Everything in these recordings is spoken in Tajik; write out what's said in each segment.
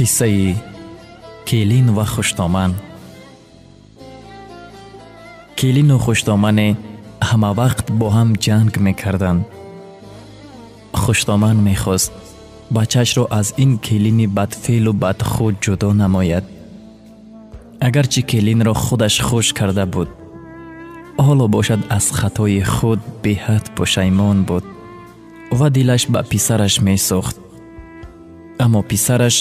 Қиссаи келин ва хуштоман. Келину хуштомане ҳама вақт бо ҳам ҷанг мекарданд. Хуштоман мехост бачаашро аз ин келини бадфеълу бадхӯ ҷудо намояд. Агарчи келинро худаш хуш карда буд, ҳоло бошад аз хатои худ беҳад пушаймон буд ва дилаш ба писараш месӯхт. Аммо писараш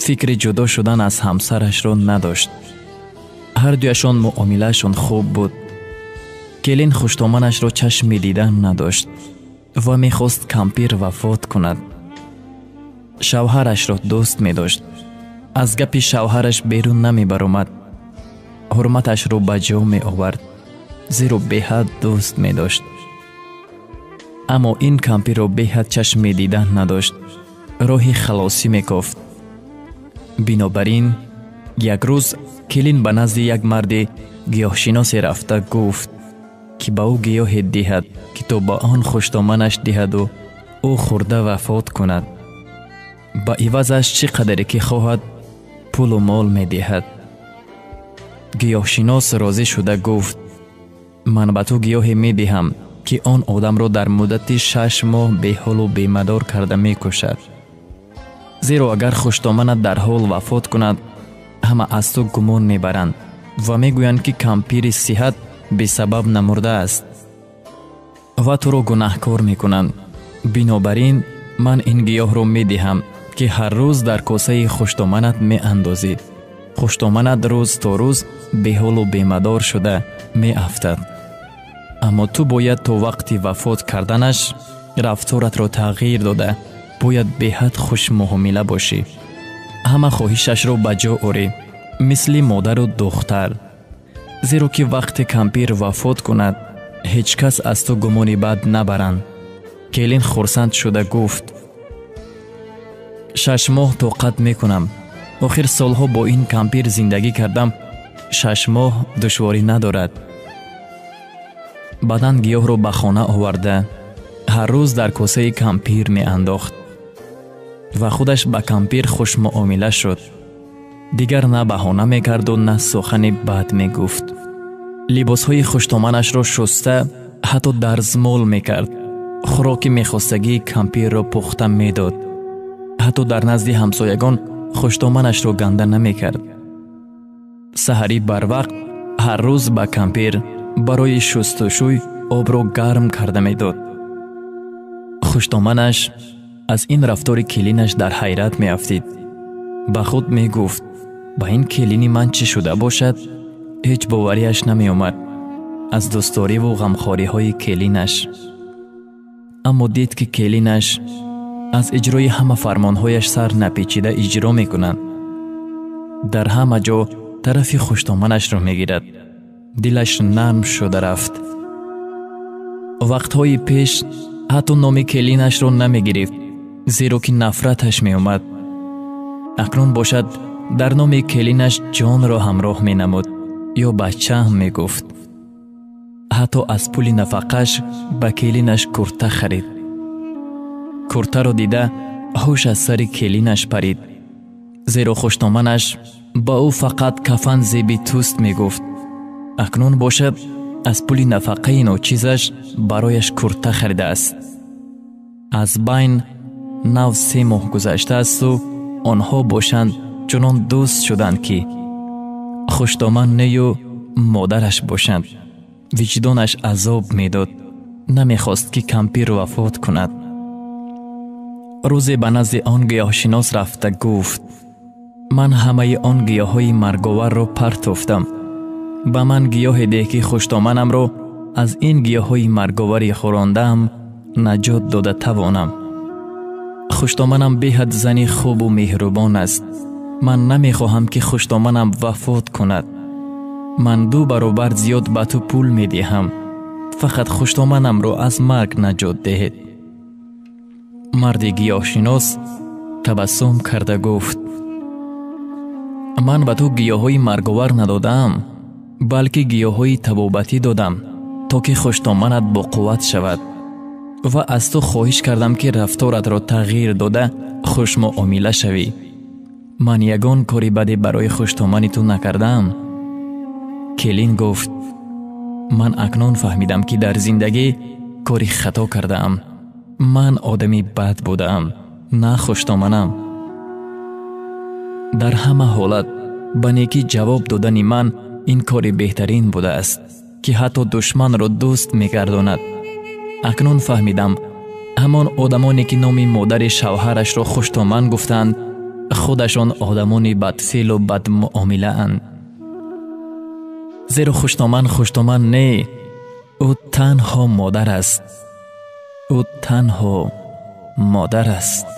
фикри ҷудо шудан аз ҳамсарашро надошт. Ҳар дуяшон муомилаашон хуб буд. Келин хуштоманашро чашми дидан надошт ва мехост кампир вафот кунад. Шавҳарашро дӯст медошт. Аз гапи шавҳараш берун намебаромад. Ҳурматашро ба ҷо меовард, зеро беҳад дӯст медошт. Аммо ин кампирро беҳад чашми дидан надошт. Роҳи халосӣ мекофт. Бинобар ин як рӯз келин ба назди як марди гиёҳшиносе рафта гуфт, ки ба ӯ гиёҳе диҳад, ки то ба он хуштоманаш диҳаду ӯ хӯрда вафот кунад. Ба ивазаш чӣ қадаре ки хоҳад пулу мол медиҳад. Гиёҳшинос розӣ шуда гуфт: ман ба ту гиёҳе медиҳам, ки он одамро дар муддати 6 моҳ беҳолу бемадор карда мекушад. Зеро агар хуштоманат дар ҳол вафот кунад, ҳама аз ту гумон мебаранд ва мегӯянд, ки кампири сиҳат бесабаб намурдааст ва туро гунаҳкор мекунанд. Бинобар ин ман ин гиёҳро медиҳам, ки ҳар рӯз дар косаи хуштоманат меандозӣ. Хуштоманат рӯз то рӯз беҳолу бемадор шуда меафтад. Аммо ту бояд то вақти вафот карданаш рафторатро тағйир дода, бояд беҳад хушмуомила бошӣ. Ҳама хоҳишашро ба ҷо орӣ, мисли модару духтар. Зеро ки вақте кампир вафот кунад, ҳеҷ кас аз ту гумони бад набаранд. Келин хурсанд шуда гуфт: 6 моҳ тоқат мекунам. Охир солҳо бо ин кампир зиндагӣ кардам, 6 моҳ душворӣ надорад. Баъдан гиёҳро ба хона оварда, ҳар рӯз дар косаи кампир меандохт ва худаш ба кампир хушмуомила шуд. Дигар на баҳона мекарду, на сухани бад мегуфт. Либосҳои хуштоманашро шуста, ҳатто дарзмол мекард. Хӯроки мехостагии кампирро пухта медод. Ҳатто дар назди ҳамсоягон хуштоманашро ганда намекард. Саҳарӣ барвақт ҳар рӯз ба кампир барои шустушӯй обро гарм карда медод. Хуштоманаш аз ин рафтори келинаш дар ҳайрат меафтид. Ба худ мегуфт: ба ин келини ман чӣ шуда бошад? Ҳеҷ боварияш намеомад аз дӯстдориву ғамхориҳои келинаш. Аммо дид, ки келинаш аз иҷрои ҳама фармонҳояш сар напечида иҷро мекунад. Дар ҳама ҷо тарафи хуштоманашро мегирад. Дилаш нарм шуда рафт. Вақтҳои пеш ҳатто номи келинашро намегирифт, зеро ки нафраташ меомад. Акнун бошад дар номи келинаш ҷонро ҳамроҳ менамуд ё бачаам мегуфт. Ҳатто аз пули нафақаш ба келинаш курта харид. Куртаро дида ҳуш аз сари келинаш парид, зеро хуштоманаш ба ӯ фақат кафан зеби туст мегуфт. Акнун бошад аз пули нафақаи ночизаш барояш курта харидааст. Аз байн нав 3 моҳ гузаштаасту онҳо бошанд чунон дӯст шуданд, ки хуштоман нею модараш бошанд. Виҷдонаш азоб медод, намехост, ки кампир вафот кунад. Рӯзе ба назди он гиёҳшинос рафта гуфт: ман ҳамаи он гиёҳҳои марговарро партофтам. Ба ман гиёҳе деҳ, ки хуштоманамро аз ин гиёҳҳои марговари хӯрондаам наҷот дода тавонам. Хуштоманам беҳад зани хубу меҳрубон аст. Ман намехоҳам, ки хуштоманам вафот кунад. Ман 2 баробар зиёд ба ту пул медиҳам. Фақат хуштоманамро аз марг наҷот диҳед. Марди гиёҳшинос табассум карда гуфт: ман ба ту гиёҳҳои марговар надодаам, балки гиёҳҳои табобатӣ додам, то ки хуштоманат боқувват шавад. Ва аз ту хоҳиш кардам, ки рафторатро тағйир дода хушмуомила шавӣ. Ман ягон кори баде барои хуштомани ту накардаам. Келин гуфт: ман акнун фаҳмидам, ки дар зиндагӣ кори хато кардаам. Ман одами бад будаам, на хуштоманам. Дар ҳама ҳолат ба некӣ ҷавоб додани ман ин кори беҳтарин будааст, ки ҳатто душманро дӯст мегардонад. Акнун фаҳмидам, ҳамон одамоне, ки номи модари шавҳарашро хуштоман гуфтанд, худашон одамони бадфеълу бадмуомилаанд. Зеро хуштоман хуштоман не, ӯ танҳо модар аст. Ӯ танҳо модар аст.